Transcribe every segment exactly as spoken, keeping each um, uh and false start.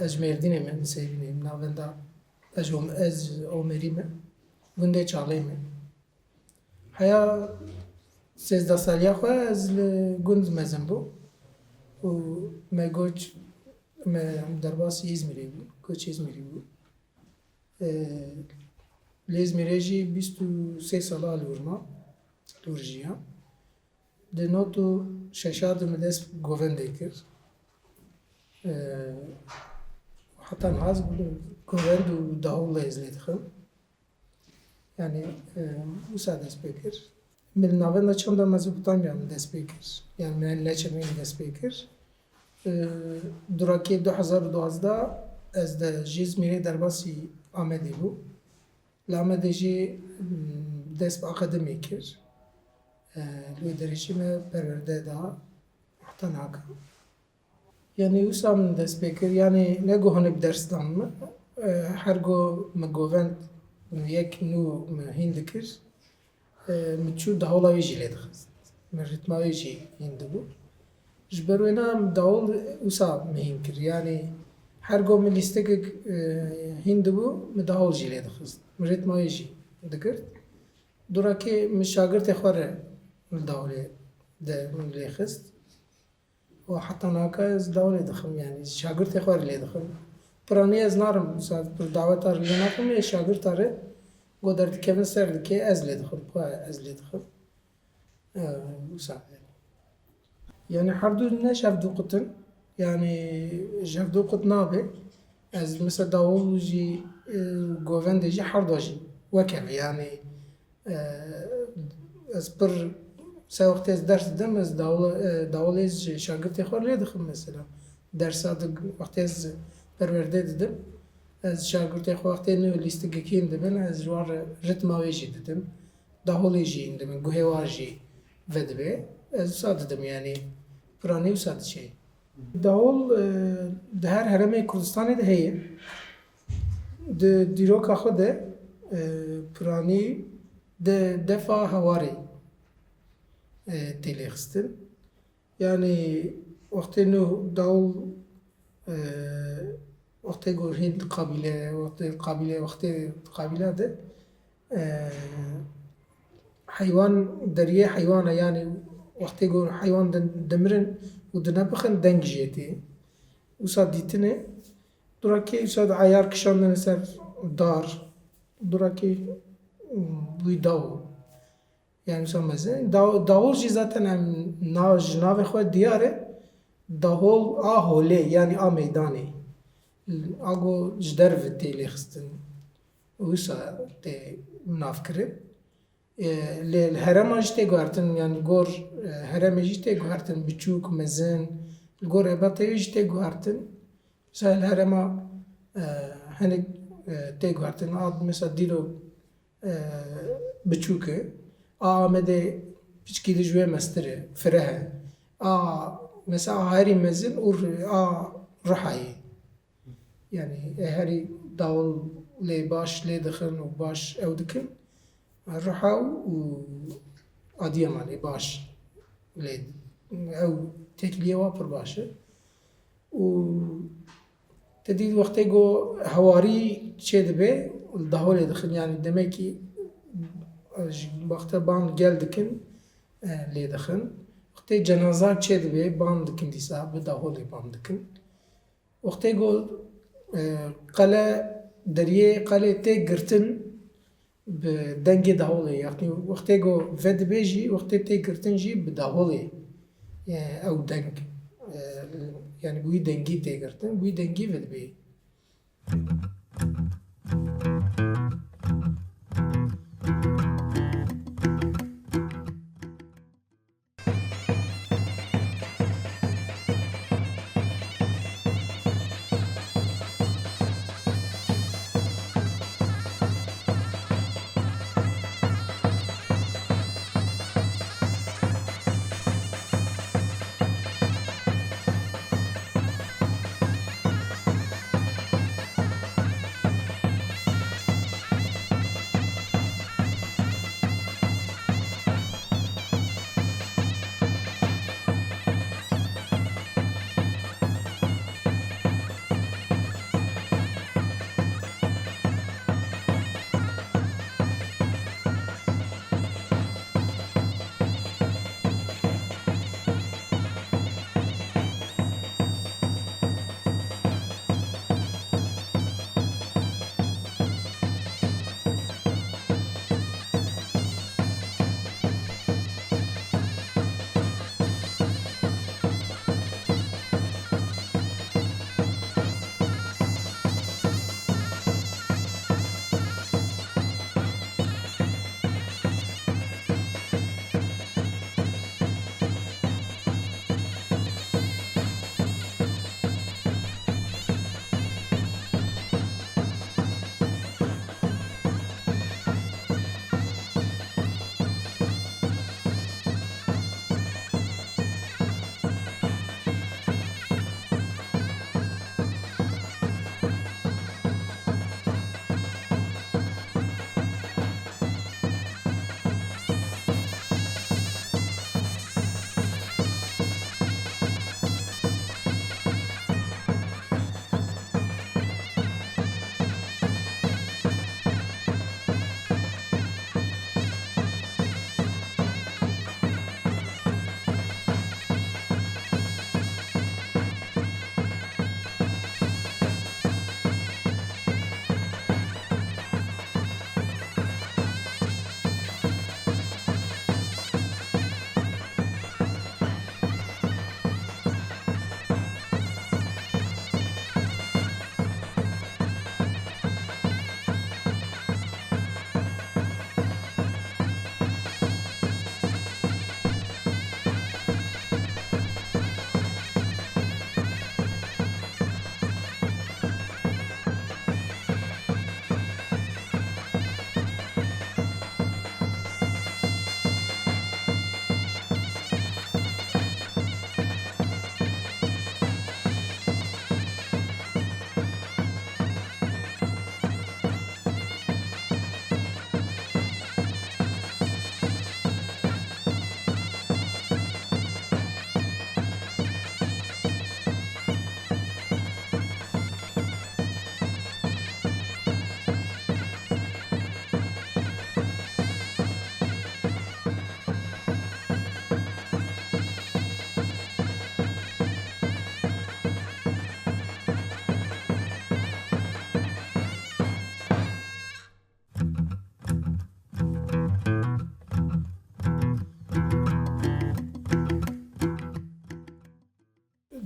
Ez ji Mêrdînê me, Nisêbînê, navenda ez, Om- ez Omerî me, gundê Çalê me. Heya sêzdeh saliya xwe ez li gund mezin bûm û me göç, me derbasî Îzmîrê bû, göç Îzmîrê bû. Ee, Li Îzmîrê jî bîst û sê sala li wir ma, li wir jiya. Di nod û şeşa de min dest govendê kir. Ee, Heta niha ez govend û dahûl ez lê dixim. Yani, e, wisa dest pê kir. Min li navenda çanda Mezopotamya min dest pê kir. Yani, min leçe min dest pê kir. E, Durakê du hezar û duwazdeh ez de ji Îzmîrê derbasî Amedê bû. Li Amedê jî, m, dest bi akademiyê kir. E, li wê derê jî me perwerde da heta naka. Yani wisa min dest pê kir, yani ne ku hinek ders dan min. E, her ku min govend, min yek nû min hîn dikir, e, min çû dahola wê jî lê dixist. Min ritma wê jî hîn dibû. Ji ber wê ne min dahol wisa min hîn kir. Yani her ku min lîstikek, e, hîn dibû, min dahol jî lê dixist. Min ritma wê jî digirt. Durakê min şagirtê xwe re li daholê de min lê xist. Û heta naka ez dawlê dixim, yani şagirtê xwe lê dixim. Piranî ez narim, wisa pir daweta re lê nakim, ê şagirta re go derdikevin ser dikê, ez lê dixim, xwe ez lê dixim. Ee, wisa. Yani her du ne ji hev du qutin, yani ji hev du qut nabe. Ez mesela dawul jî, e, govendê jî her du jî wek hev, yani Ee, ez pir se wextê ez ders didim, ez dawla-, e, dawlê ji şagirtê xwe lê dixim mesela. Dersa di, wextê ez perwerde didim, ez şagirtê xwe wextê nû lîstikekî hîn dibin, ez ji wan re ritma wê jî didim. Daholê jî hîn dibin, guhê wan jî vedibe. Ez wisa didim, yani piranî wisa diçe. Dahol, e, di her herêmê Kurdistanê de heye. Di dîroka xwe de, e, piranî de defa hewarê, e, tê lêxistin. Yani wextê nû dahol, e, wextê ku hîn qabîle, wextê qabîle, wextê qabîla de, e, heywan, deriyê heywana, yani wextê ku heywan din-, dimirin û dinepixin deng jê tê. Wisa dîtinê, durakê wisa di ayar kişandine ser dar, durakê, mm, wî daw. Yani wisa mezin. Daw-, dawul jî zaten em na-, ji navê xwe diyar e. Dahol a holê, yani a meydanê. A ku ji derve tê lêxistin. Wisa tê navkirin. E, lê li herêma jî tê guhertin, yani gor, e, herêmê jî tê guhertin, biçûk, mezin, li gor ebatê jî tê guhertin. Mesela li herêma, e, hinek, e, tê guhertin, a mesela dîlo, e, biçûk e, a Amedê piçkî di ji wê mestir e, fireh e. A mesela a herî mezin û r-, a Rihayê. Yani, e, herî dawul lê baş lê dixin û baş ew dikin. Riha û Adiyamanê baş lê, ew têkiliyê wa pir baş e. Û te dît wextê ku hewarî çê dibe, li daholê dixin. Yani, demekî, e, ji wexte ban gel dikin, e, lê dixin. Wextê cenaza çê dibe, ban dikin dîsa, bi daholê ban dikin. Wextê ku, e, qele, deriyê qelê tê girtin bi dengê daholê, yani wextê ku vedibe jî, wextê tê girtin jî bi daholê, e, ew deng, e, yani bi wî dengî tê girtin, bi wî dengî vedibe.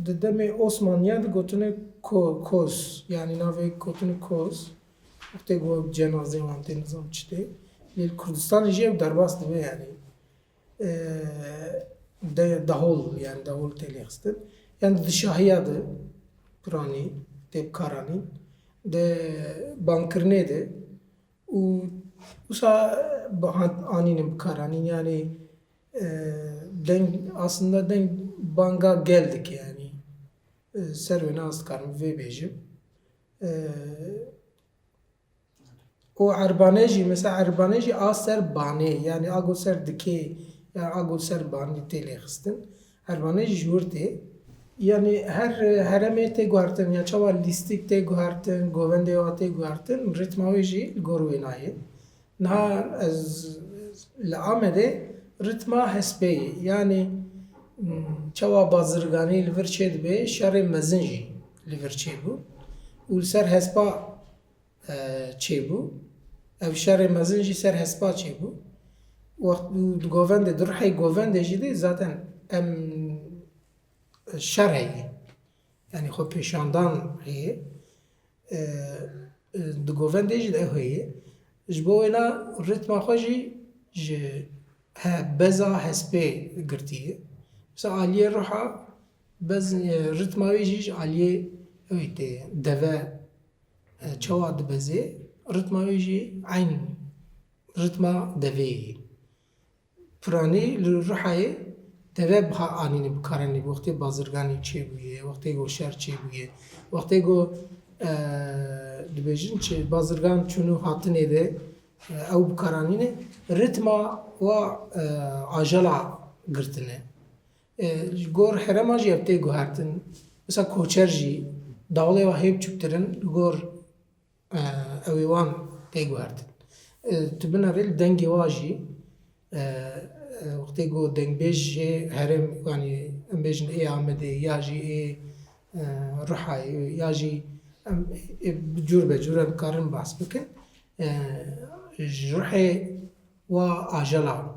Di demê Osmaniya de gotine ko-, koz, yanî navê gotine koz. Wextê ku cenazê wan tê nizam çi tê. Lê li Kurdistanê jî ew derbas dibe yanî. E, de, dahol, yanî dahol tê lêxistin. Yanî di şahiya de piranî tê bikaranîn. Di bankirinê de û wisa bi-, anînin bikaranîn. Yanî, e, deng, aslında deng banga gel dike yanî. E, ser wêne ez dikarim vê bêjim. E, û erbane jî, mesela erbane jî a ser banê, yanî a go ser dikê, ya a go ser banê tê lêxistin. Erbane jî ji wir tê. Yanî her heremê tê guhertin, ya çawa lîstik tê guhertin, govendê wa tê guhertin, ritma wê jî li gor wêna ye. Niha ez li Amedê ritma hespê ye. Yanî, m, çawa bazirganî li vir çêdibe, şerê mezin jî li vir çêbû. Û li ser hespa, e, çêbû. Ev şerê mezin jî ser hespa çêbû. Wext û di govendê, di ruhê govendê jî de zaten em şer heye. Yanî xwe pêşandan heye. E, e, di govendê jî de ew heye. Ji bo wêna ritma xwe jî ji he-, beza hespê girtiye. Mesela aliyê ruha bez, e, ritma wê jî ji aliyê ew tê deve, e, çawa dibezê, ritma wê jî eyn ritma devê ye. Piranî li Rihayê deve biha anîne bikaranîn, wextê bazirganî çêbûye, wextê ku şer çêbûye, wextê ku, e, dibêjin çi bazirgan çûn û hatinê de, e, ew bikaranîne, ritma wa, e, ajela girtine. E, ji gor herema jî ev tê guhertin. Mesela koçer jî, dawlê wa hê biçûktir in, li gor e, ew ê wan tê guhertin. E, tu binêrî li dengê wa jî, e, e, wextê ku dengbêj jê herêm, yanî em bêjin ê Amedê ya jî ê, e, Rihayê ya jî em ê bi cûr be cûr em karin behs bikin. E, ji ruhê wa ajela,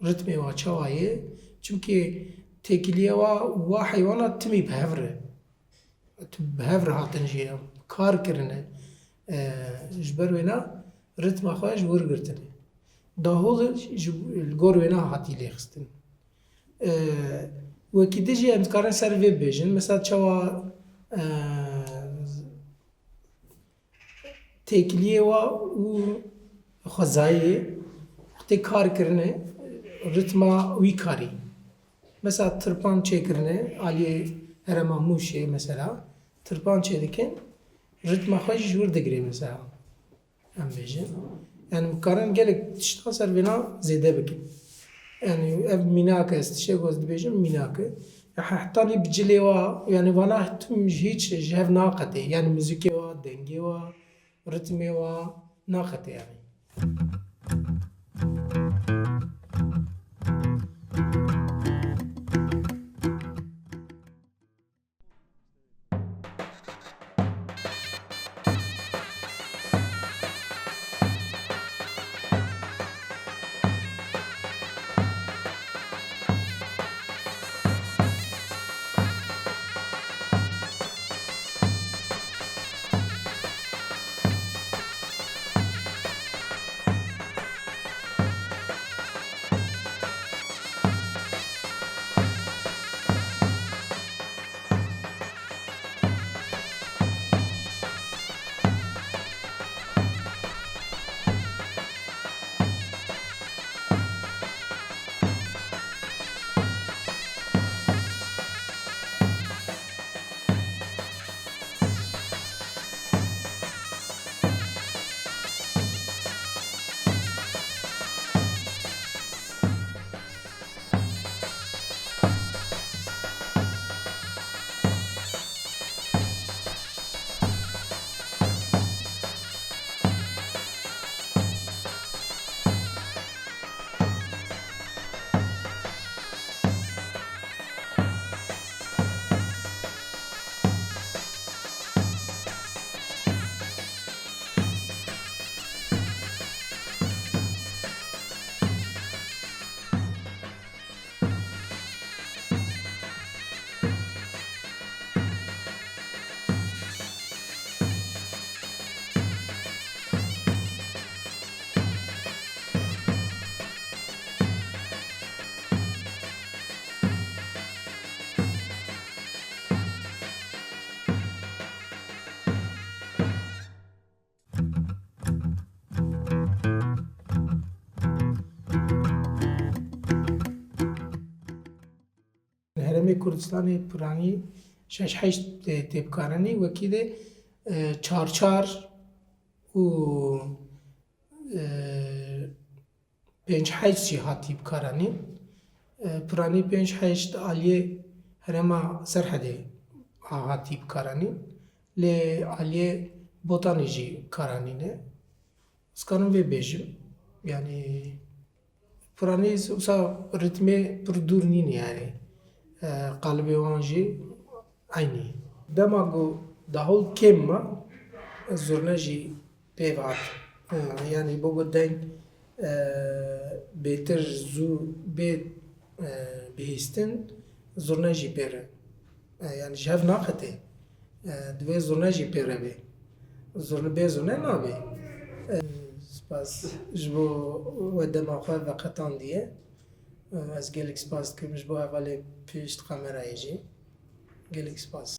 ritmê wa çawa ye? Çimkî têkiliyê wa, wa heywana timî bi hev re. Tu bi hev re hatin jî, kar kirine. E, ji ber wêna ritma xwe ji wir girtine. Dahol ji, li gor wêna hatî lêxistin. E, wekî din jî em dikarin ser vê bibêjin. Mesela çawa, e, têkiliyê wa û xwezayê wextê kar kirine, ritma wî karî. Mesela tirpan çêkirine, aliyê herêma Mûşê mesela, tirpan çêdikin, ritma xwe jî ji wir digire mesela. Em bêjin. Yani em karin gelek tişta ser vêna zêde bikin. Yani ev mînak e, ez tiştek ez dibêjim mînak e. Ya heta lê bi cilê wa, yani vana tim ji hiç ji hev naqete. Yani muzîkê wa, dengê wa, ritmê wa naqete yani. Herêmê Kurdistanê piranî şeş heşt tê, tê bikaranîn, wekî de, e, çar çar û, e, pênc heşt jî hatî bikaranîn. E, piranî pênc heşt aliyê herêma Serhedê hatî bikaranîn. Lê aliyê Botanê jî karanîne. Ez karim vê bêjim. Yanî, piranî wisa ritmê pir dûr nîne yanî. E, qalibê wan jî eynî. Dema ku dahol kêm ma, zurne jî pê ve hat. E, yanî bo ku deng, e, bêtir zû bê, e, bihîstin, zurne jî pê re. E, yanî ji hev naqetê. E, divê zurne jî pê re bê. Zurne bê zurne nabe. E, spas ji bo we dema xwe veqetandiye. E, ez gelek spas dikim ji bo hevalê pişt kamerayê jî. Gelek spas.